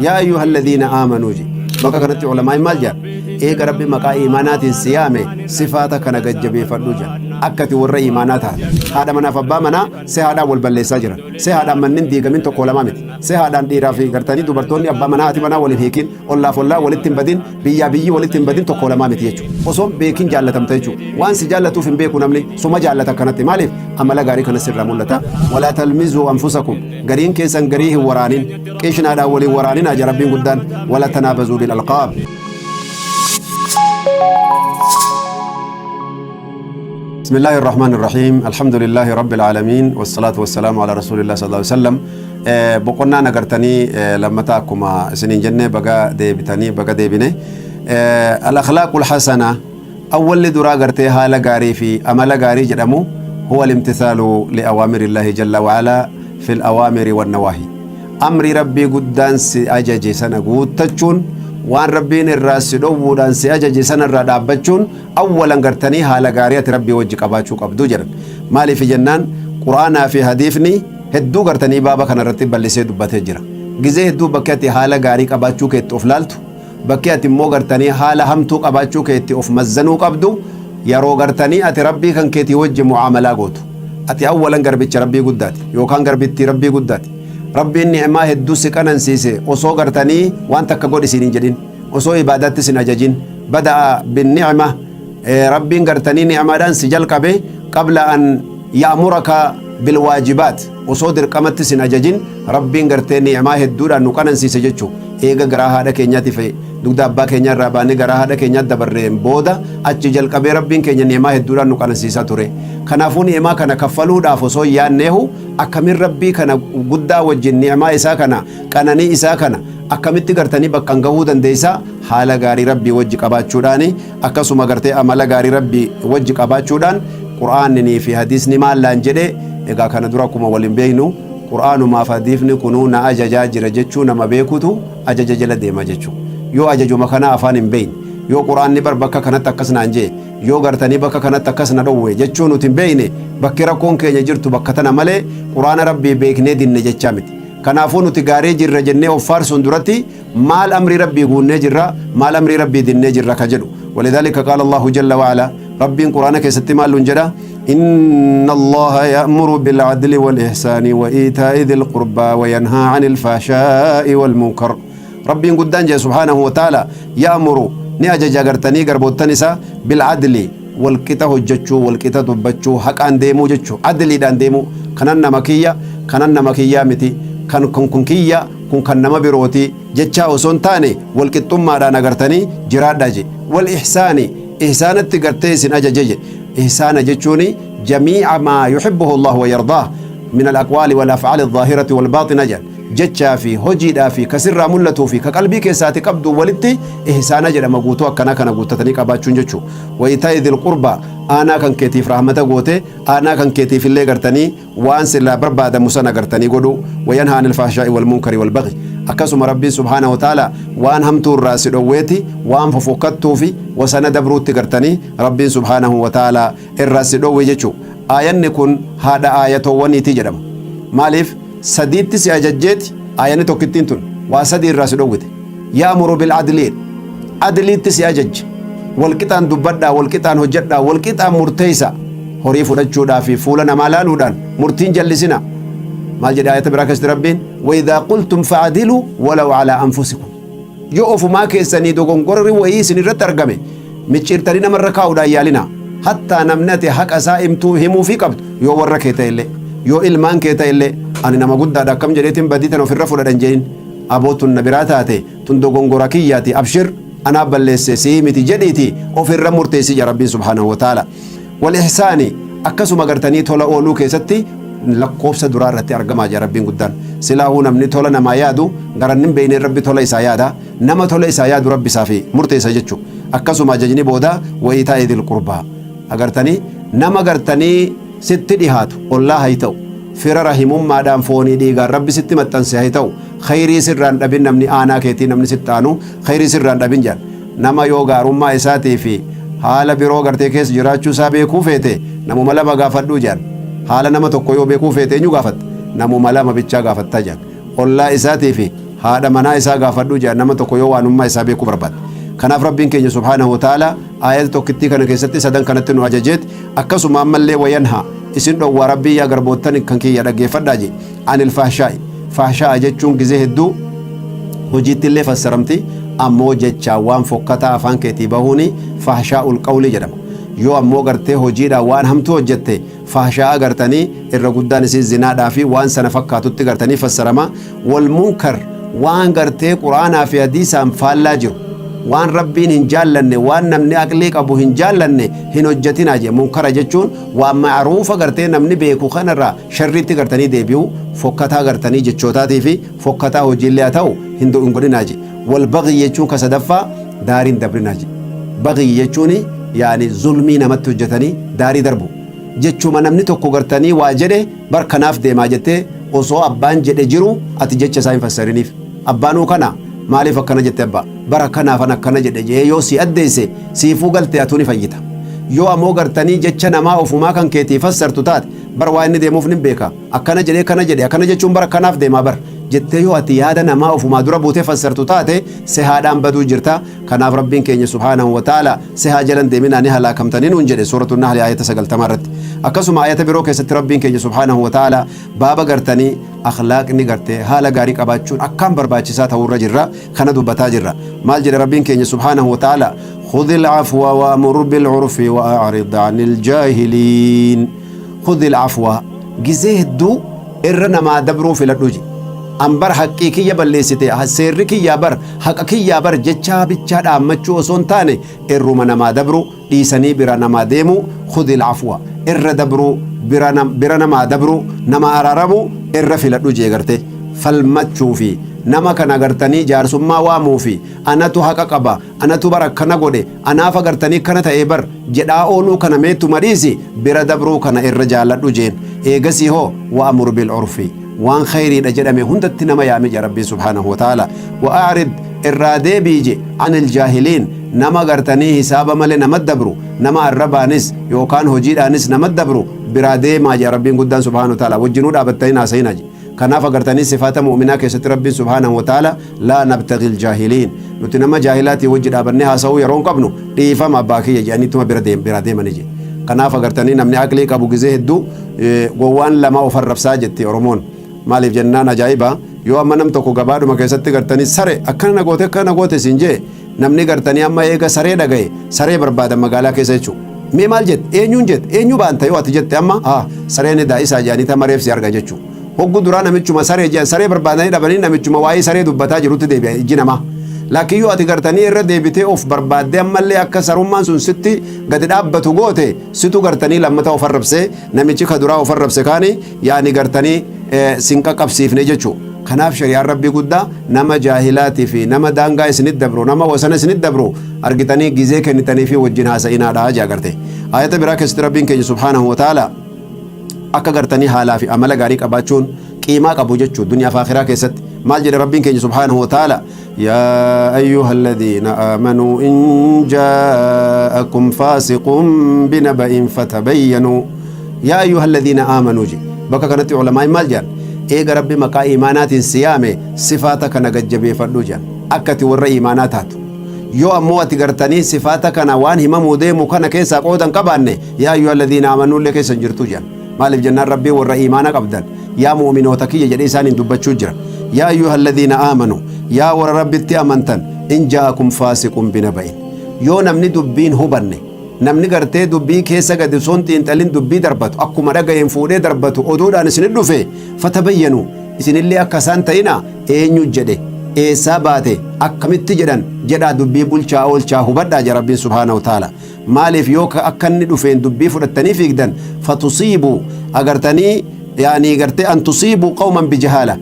Yaa ayyuhalladhiina aamanuu je. Bakka kanatti ulamaa'in maal jedhan? Eega Rabbi maqaa iimaanaatiin si yaame sifaata kana gad jabeeffadhu jedhan. Akka ati warra iimaanaa taate. Haadha manaaf abbaa manaa si haadhaan wal balleessaa jiran. Si haadhaan mannin diigamin tokko lamaa miti. Si haadhaan dhiiraa fi gartanii dubartoonni abbaa manaa haati manaa wal hin hiikin, ollaaf ollaa walitti hin badin, biyyaa biyyi walitti hin badin tokko lamaa miti jechuudha. Osoo hin beekin jaallatamta jechuudha. Waan si jaallatuuf hin beeku namni suma jaallata akkanatti. Maaliif? Amala gaarii kana sirraa mul'ata. Walaa talmizuu anfusakum, gariin keessan garii hin waraanin, qishnaadhaan wal hin waraaninaa jedha Rabbiin guddaan. Wala tanaabazuu bil alqaab. بسم الله الرحمن الرحيم، الحمد لله رب العالمين، والصلاة والسلام على رسول الله صلى الله عليه وسلم. Boqonnaa nagartanii lammata akkuma isiniin jenne baga deebitanii baga deebine. الأخلاق الحسنة awwalli duraa gartee haala gaarii fi amala gaarii jedhamu هو الامتثال لأوامر الله جل وعلا في الأوامر والنواهي. Amri Rabbii guddaan si ajaje sana guuttachuun, waan Rabbiin irraa si dhowwuudhaan si ajaje sana irraa dhaabbachuun awwalan gartanii haala gaarii ati Rabbii wajji qabaachuu qabdu jedhan. Maaliif jennaan, Quraanaa fi hadiifni hedduu gartanii baaba kana irratti bal'isee dubbatee jira. Gizee hedduu bakki ati haala gaarii qabaachuu keetti of laaltu, bakki ati immoo gartanii haala hamtuu qabaachuu keetti of mazzanuu qabdu, yeroo gartanii ati Rabbii kan keetii wajji mu'aamalaa gootu. Ati awwalan garbicha Rabbii guddaati yookaan garbittii Rabbii guddaati. Rabbiin ni'maa hedduu si qanansiise osoo gartanii waan takka godhi siin hin jedhin, osoo ibaadaatti sin ajajin. بدأ بالنعمة, Rabbiin gartanii ni'maadhaan si jalqabe قبل أن يأمرك بالواجبات. Osoo dirqamatti sin ajajin Rabbiin gartee ni'maa hedduudhaan nu qanansiise jechuu. Eega garaa haadha keenyaatiif dugda abbaa keenya irraa baanee garaa haadha keenyaatti dabarreen booda, achi jalqabee Rabbiin keenya ni'maa hedduudhaan nu qanansiisaa ture. Kanaafuu ni'maa kana kaffaluudhaaf osoo hin yaanneehu, akkamin Rabbii kana guddaa wajjin ni'maa isaa kana, qananii isaa kana akkamitti gartanii bakkan gahuu dandeessa? Haala gaarii Rabbii wajji qabaachuudhaani, akkasuma gartee amala gaarii Rabbii wajji qabaachuudhaan. Qur'aannii fi hadiisni maallaan jedhe? Egaa kana dura akkuma waliin beeknu, Qur'aanumaaf hadiifni kunuu na ajajaa jira jechuu nama beekutu ajaja jala deema jechuu. Yoo ajajuma kana afaan hin beekne, yoo Qur'aanni bar bakka kanatti akkas naan jee, yoo gartanii bakka kanatti akkas na dhowwe jechuu nuti hin beekne, bakki rakkoon keenya jirtu bakka tana malee Qur'aana Rabbii beeknee dinne jechaa miti. Kanaafuu nuti gaarii jirra jennee of faarsuun duratti, maal amrii Rabbii guunnee jirra, maal amrii Rabbii dinnee jirra ka jedhu. ولذلك قال الله جل وعلا, Rabbiin Quraana keessatti maal nun jedha? إن الله يأمر بالعدل والإحسان وإيتاء ذي القربى وينهى عن الفحشاء والمنكر. Rabbiin guddaan jee سبحانه وتعالى يأمر, ni ajaja gartanii garboottan isaa, بالعدل, walqixa hojjechuu, walqixa dubbachuu, haqaan deemuu jechuu, adliidhaan deemuu. Kanan nama kiyya, kanan nama kiyyaa miti, kan kun kiyya, kun kan nama birooti jechaa osoo hin taane, walqixxummaadhaan agartanii jiraadhaa je. والإحسان, ihsaanatti gartee isin ajaje je. Ihsaana jechuun جميع ما يحبه الله ويرضاه من الأقوال والأفعال الظاهرة والباطنة jedhan. Jechaa fi hojiidhaa fi kasirraa mul'atuu fi ka qalbii keessaati qabdu walitti ihsaana jedhama. Guutuu akkanaa kana guuttatanii qabaachuun jechuu. وإيتاء ذي القربى, aanaa kan keetiif rahmata goote, aanaa kan keetiif illee gartanii waan sillaa barbaadamu sana gartanii godhu. وينهى عن الفحشاء والمنكر والبغي, akkasuma Rabbiin سبحانه وتعالى waan hamtuu irraa si dhowweeti, waan fofokkattuu fi wasana dabruutti gartanii Rabbiin سبحانه وتعالى irraa si dhowwe jechuu. Aayanni kun haadha aayatoowwaniiti jedhama. Maaliif? Sadiitti si ajajjeeti aayanni tokkittiin tun waa sadii irraa si dhowwite. يأمر بالعدل, adliitti si ajajje. Walqixaan dubbadhaa, walqixaan hojjedhaa, walqixaan murteeysa. Horii fudhachuudhaa fi fuula namaa laaluudhaan murtiin jallisina. Maal jedhe ayata biraa keessatti Rabbiin? وإذا قلتم فاعدلوا ولو على أنفسكم. Yoo ofumaa keessanii dogongorri wayii isin irratti argame, micciirtanii namarra kaa'uudhaan yaalina. Hattaa namni ati haqa isaa himtuu himuufii qabdu yoo warra kee ta'e illee, yoo ilmaan kee ta'e illee, ani nama guddaadha akkam jedheetiin badii tana ofirra fudhadhan jedhin. Aboo, tun na biraa taate, tun dogongora kiyyaati, abshir, anaa balleesse, sii miti jedhiiti ofirra murteessi ja Rabbiin سبحانه وتعالى. والإحسان, akkasuma gartanii tola ooluu keessatti lakkoofsa duraa irratti argamaa jira Rabbiin guddaan. Silaahuu namni tola namaa yaadu garanni hin beekneen Rabbi tola isaa yaada. Nama tola isaa yaadu Rabbi isaa fi murteessa jechuudha. Akkasuma ajajni booda وإيتاء ذي القربى, agartanii nama gartanii sitti dhihaatu, ollaa haa ta'u, fira rahimummaadhaan foonii dhiigaan Rabbi sitti maxxanse haa ta'u, khayrii sirraan dhabin. Namni aanaa keetii, namni sitti aanu khayrii sirraan dhabin jedhan. Nama yoo gaarummaa isaatii fi haala biroo gartee keessa jiraachuu isaa beekuu feete, namuma lama gaafadhuu jedhan. Haala nama tokko yoo beekuu feete, eenyu gaafatta? Namuma lama bichaa gaafattaa jedhan, ollaa isaatii fi Haadha manaa isaa gaafadhu jedhan nama tokko yoo waanummaa isaa beekuu barbaadde. Kanaaf Rabbiin keenya subhaanahu wa ta'aalaa aayata tokkittii kana keessatti sadan kanatti nu ajajeet akkasuma ammallee wayanhaa isin dhowwaa Rabbiin yaa garboottan kan kiyya dhaggeeffadhaa je anil fahshaa'i. Fahshaa'a jechuun gizee hedduu hojiitti illee fassaramti ammoo jechaan waan fokkataa afaan keetii bahuuni fahshaa'ul qawlii jedhama. Yoo ammoo gartee hojiidhaan waan hamtuu hojjette Fahshaa'a gartanii irra guddaan isii zinaadhaa fi waan sana fakkaatutti gartanii fassarama. Wal munkar waan gartee Qur'aanaa fi hadiisaan faallaa jiru. Waan Rabbiin hin jaallanne, waan namni aqlii qabu hin jaallanne hin hojjatinaa jee. Munkara jechuun waan ma'ruufa gartee namni beeku kanarraa sharriitti gartanii deebi'u, fokkataa gartanii jechootaatii fi fokkataa hojiillee haa ta'u hin godhinaa jee. Wal baghyi jechuun ka sadaffaa daarii hin dabrinaa jee. Baghyi jechuun yaani zulmii namatti hojjatanii daarii darbu. Jechuma namni tokko gartanii waa jedhe bar kanaaf deemaa jettee osoo abbaan jedhe jiru ati jecha isaa hin fassariniif. Abbaanuu kana maaliif akkana jette abbaa? Bar akkanaafan akkana jedhe je'ee yoo sii addeesse siifuu galte atuu ni fayyita. Yoo amoo gartanii jecha namaa ofumaa kan keetii fassartu taate bar waa inni deemuuf nin beeka akkana jedhee kana jedhe akkana jechuun bar akkanaaf deemaa bar jettee yoo ati yaada namaa ofumaa dura buutee fassartu taate sehaadhaan baduu jirta. Kanaaf Rabbiin keenya subhaanahu wa ta'aalaa sehaa jala hin deeminaa ni halaakamtanii nuun jedhe suuratu Nahli aayata 90 irratti. Akkasuma aayata biroo keessatti Rabbiin keenya subhaanahu wa ta'aalaa baaba gartanii akhlaaqni gartee haala gaarii qabaachuun akkaan barbaachisaa ta'uu irra jirra kana dubbataa jirra. Maal jedhe Rabbiin keenya subhaanahu wa ta'aalaa? Khudhil afwa wa'mur bil urfi wa a'rid 'anil jaahiliin. Khudhil afwa gizee hedduu irra namaa dabruu filadhu jedhe. An bar haqqii kiyya balleessite, seerri kiyyaa bar, haqa kiyyaa bar jechaa bichaa dhaammachuu osoo hin taane irruma namaa dabruu, dhiisanii bira namaa deemuu, khudhil afwa, irra dabruu, bira bira namaa dabruu, namaa araaramuu irra filadhu jee gartee. Falmachuu fi nama kana gartanii jaarsummaa waamuu fi anatu haqa qaba, anatu bar akkana godhe, anaaf agartanii akkana ta'ee bar jedhaa ooluu kana meettuma dhiisi bira dabruu kana irra jaaladhu jeen. Eegasii hoo wa'mur bil urfi waan khayriidha jedhame hundatti nama yaami jedha Rabbiin subhaanahu wa ta'aala. Wa a'rid irraa deebi'i je anil jaahiliin nama gartanii hisaaba malee nama dabru nama arrabaanis yookaan hojiidhaanis nama dabru biraa deemaa jedha Rabbiin guddaan subhaanahu wa ta'aala. Wajjinuu dhaabattanii hin haasa'inaa je. Kanaaf agartanii sifaata mu'minaa keessatti Rabbiin subhaanahu wa ta'aala laa nabtaghil jaahiliin nuti nama jaahilaatii wajji dhaabannee haasa'uu yeroo hin qabnu dhiifama abbaa kiyya jedhaniituma bira deem biraa deemanii jedhe. Kanaaf agartanii namni aqlii qabu gizee hedduu gowwaan lama of arrabsaa jetti Oromoon. Maaliif jennaan ajaa'iba yoo amma nam tokko gabaadhuma keessatti gartanii sare akkana na goote akkana na goote siin jee namni gartanii amma eega saree dhagaye saree barbaada magaalaa keessa jechuudha. Mee maal jette eenyuun jette eenyu baanta yoo ati jette amma ah sareen edaa isaa jedhanii tamareef si arga jechuudha. Hoggu duraa namichuma saree jedhan saree barbaadanii dhabanii namichuma waa'ee saree dubbataa jirutti deebi'a ijji namaa. Laakiin yoo ati gartanii irra deebitee of barbaaddee ammallee akka sarummaan sun sitti gadi dhaabbatu goote situ gartanii lammata of arrabsee namichi ka duraa of arrabse kaani yaani gartanii sin qaqqabsiifne jechuudha. Kanaaf shari'aan Rabbii guddaa nama jaahilaatii fi nama daangaa isinit dabru nama wasana isinit dabru argitanii gizee kennitanii fi wajjin haasa'inaadha jaa garte. Aayata biraa keessatti Rabbiin keenya subhaanahu wa ta'ala akka gartanii haalaa fi amala gaarii qabaachuun qiimaa qabu jechuu duniyaa fi akhiraa keessatti maal jedhe Rabbiin keenya subhaanahu wa ta'ala? Yaa ayyuha alladhiina aamanuu in jaa'akum faasiqun binaba'in fatabayyanuu. Yaa ayyuha alladhiina aamanuu je bakka kanatti ulamaa'in maal jedhan? Eega Rabbi maqaa iimaanaatiin si yaame sifaata kana gajjabeeffadhu jedhan akka ati warra iimaanaa taatu. Yoo ammoo ati gartanii sifaata kana waan himamuu deemu kana keessaa qooda hin qabaanne yaa ayyuha alladhiina aamanuu illee keessa hin jirtu jedhan. Maaliif jennaan Rabbiin warra iimaana qabdan yaa mu'minoota kiyya jedhee isaaniin dubbachuu jira. Yaa ayyuha alladhiina aamanu yaa warra Rabbitti amantan in jaa'akum faasiqun binaba'in yoo namni dubbiin hubanne namni gartee dubbii keessa gadi osoo hin xiinxalin dubbii darbatu akkuma dhaga'een fuudhee darbatu oduudhaan isinit dhufe fatabayyanuu isinillee akka isaan ta'ina eenyu jedhe eessaa baate akkamitti jedhan jedhaa dubbii bulchaa oolchaa hubadhaa jedha Rabbiin subhaanahu wa ta'ala. Maaliif yoo ka akka inni dhufeen dubbii fudhattanii fiigdan fatusiibuu agartanii yaanii gartee an tusiibuu qawman bijahaala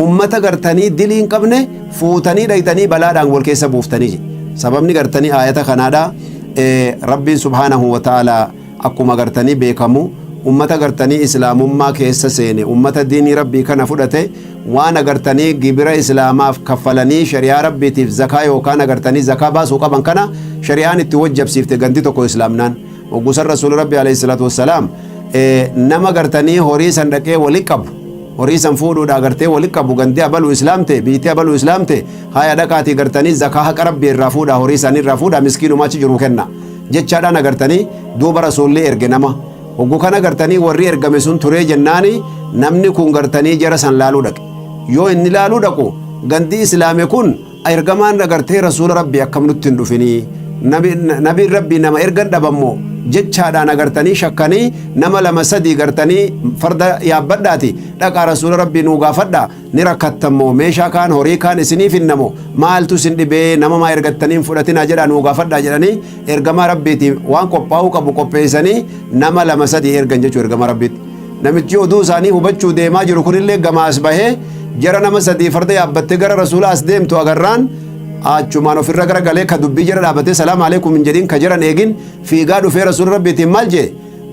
ummata gartanii dilii hin qabne fuutanii dhayxanii balaadhaan wal keessa buuftanii jedhe. Sababni gartanii aayata kanaadha Rabbiin subhaanahu wa ta'ala akkuma gartanii beekamu ummata gartanii islaamummaa keessa seene ummata diinii Rabbii kana fudhate waan agartanii gibira islaamaaf kaffalanii shari'aa Rabbiitiif zakaa yookaan agartanii zakaa baasuu qaban kana shari'aan itti wajjabsiifte gandi tokko islaamnaan hoggusan Rasuuli Rabbi alayhi salaatu wassalaam nama gartanii horii san dhaqee wali qabu Horii san fuudhuudha gartee wali qabu, gandee abaluu islaamte, biitii abaluu islaamte, haya dhaqaatii gartanii zakaa haqa Rabbii irraa fuudhaa, horii isaanii irraa fuudhaa, miskiinuma achi jiru kenna jechaadhaan agartanii duuba Rasuulli erge nama. Hoggu kana gartanii warri ergame sun turee jennaani namni kun gartanii jara san laaluu dhaqe. Yoo inni laaluu dhaqu gandi islaame kun ergamaan agartee Rasuula Rabbii akkam nutti hin dhufinii, nabiin Rabbii nama ergan dhabammoo jechaadhaan agartanii shakkanii nama lama sadii gartanii farda yaabbadhaati dhaqaa Rasuula Rabbii nuu gaafadhaa, ni rakkattammoo, meeshaa kaan horii kaan isiniif hinnamo, maaltu isin dhibee, nama maa ergattanii hin fudhatinaa jedhaa nuu gaafadhaa jedhanii ergamaa Rabbiiti waan qophaa'uu qabu qopheessanii nama lama sadii ergan jechuu ergamaa Rabbiitti. Namichi oduu isaanii hubachuu deemaa jiru kunillee gamaas bahee jara nama sadii farda yaabbattee gara Rasuula as deemtu agarraan achumaan ofirra gara galee ka dubbii jara dhaabatee salaam aleekum hin jedhin, ka jaran eegin fiigaa dhufee Rasuula Rabbiitiin maal jee?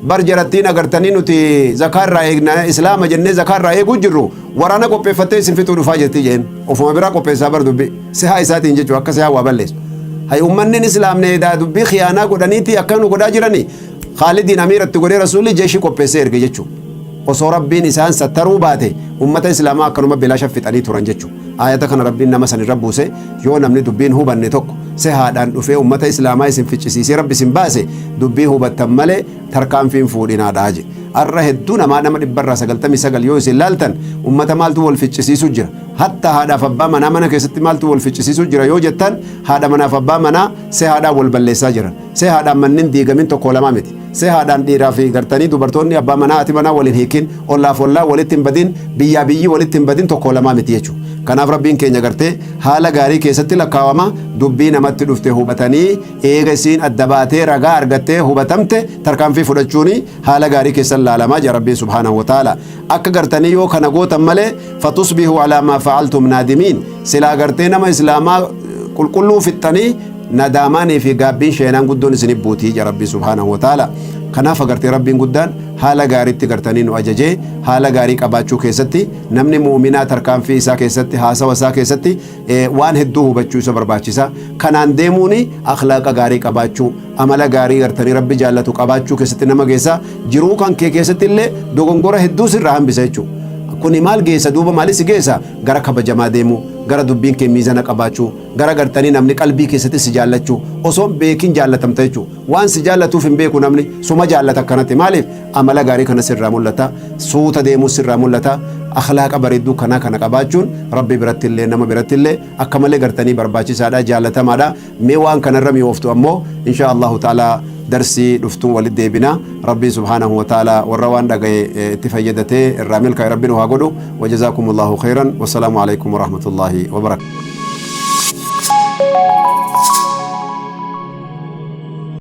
Bar jarattiin agartanii nuti zakaa irraa eegna, islaama jennee zakaa irraa eeguu jirru, waraana qopheeffattee isin fixuu dhufaa jirti jeen. Ofuma biraa qopheessaa bar dubbii sihaa isaatiin jechuu akka sihaa waa balleessu. Hay, ummanni islaamne edaa dubbii khiyaanaa godhaniiti akka nu godhaa jirani. Khaalidiin amiiratti godhee Rasuulli jeeshii qopheessee erge jechuu. Osoo Rabbiin isaan sattaruu baate ummata islaamaa akkanuma bilaasha fixanii turan jechuu. Aayata kana Rabbiin nama san irra buuse. Yoo namni dubbiin hubanne tokko sehaadhaan dhufee ummata islaamaa isin ficcisiisee Rabbi isin baase, dubbii hubattan malee tarkaanfiin fuudhinaadha je. Arra hedduu namaa nama 99% yoo isin laaltan ummata maaltu wal ficcisiisu jira? Hatta haadhaaf abbaa manaa mana keessatti maaltu wal ficcisiisu jira yoo jettan, haadha manaaf abbaa manaa sehaadhaan wal balleessaa jiran. Sehaadhaan mannin diigamin tokko lama miti. Sehaadhaan dhiiraa fi gartanii dubartoonni abbaa manaa haati manaa waliin hiikin, ollaaf ollaa walitti hin badin, biyyaa biyyi walitti hin badin tokko lamaa miti jechuudha. Kanaaf Rabbiin keenya gartee haala gaarii keessatti lakkaawama dubbii namatti dhufte hubatanii eega isiin adda baatee ragaa argattee hubatamte tarkaanfii fudhachuuni haala gaarii keessan laalamaa jira Rabbiin subhaanahu wa ta'ala. Akka gartanii yoo kana gootan malee fatusbihu alaa maa fa'altum naadimiin, silaa gartee nama islaamaa qulqulluu fixxanii nadaamaanii fi gaabbiin sheenaan guddoon isinif buutii jira Rabbiin subhaanahu wa ta'ala. Kanaaf agartee Rabbiin guddaan haala gaariitti gartanii nu ajajee haala gaarii qabaachuu keessatti namni mu'uminaa tarkaanfii isaa keessatti, haasawa isaa keessatti waan hedduu hubachuu isa barbaachisa. Kanaan deemuuni akhlaaqa gaarii qabaachuu, amala gaarii gartanii Rabbi jaallatu qabaachuu keessatti nama geessa. Jiruu kan kee keessatti illee dogongora hedduu sirraa hambisa jechuudha. Kuni maal geessa duuba, maalis geessa? Gara kabajamaa deemuu, gara dubbiin kee miizana qabaachuu, gara gartanii namni qalbii keessatti si jaallachuu. Osoo hin beekin jaallatamta jechuudha. Waan si jaallatuuf hin beeku namni, suma jaallata akkanatti. Maaliif? Amala gaarii kana sirraa mul'ata, suuta deemuu sirraa mul'ata. Akhlaaqa bareedduu kanaa kana qabaachuun Rabbi biratti illee nama biratti illee akka malee gartanii barbaachisaadha, jaallatamaadha. Mee waan kanarra mi'ooftu ammoo insha Allahu ta'ala darsii dhuftuun walitti deebina. Rabbiin subhaanahu wa ta'ala warra waan dhagaye itti fayyadatee irraa milkaa'e Rabbi nu haa godhu. Wajazaakumullahu khayran, wassalaamu alaikum warahmatullahi wabarakatuh.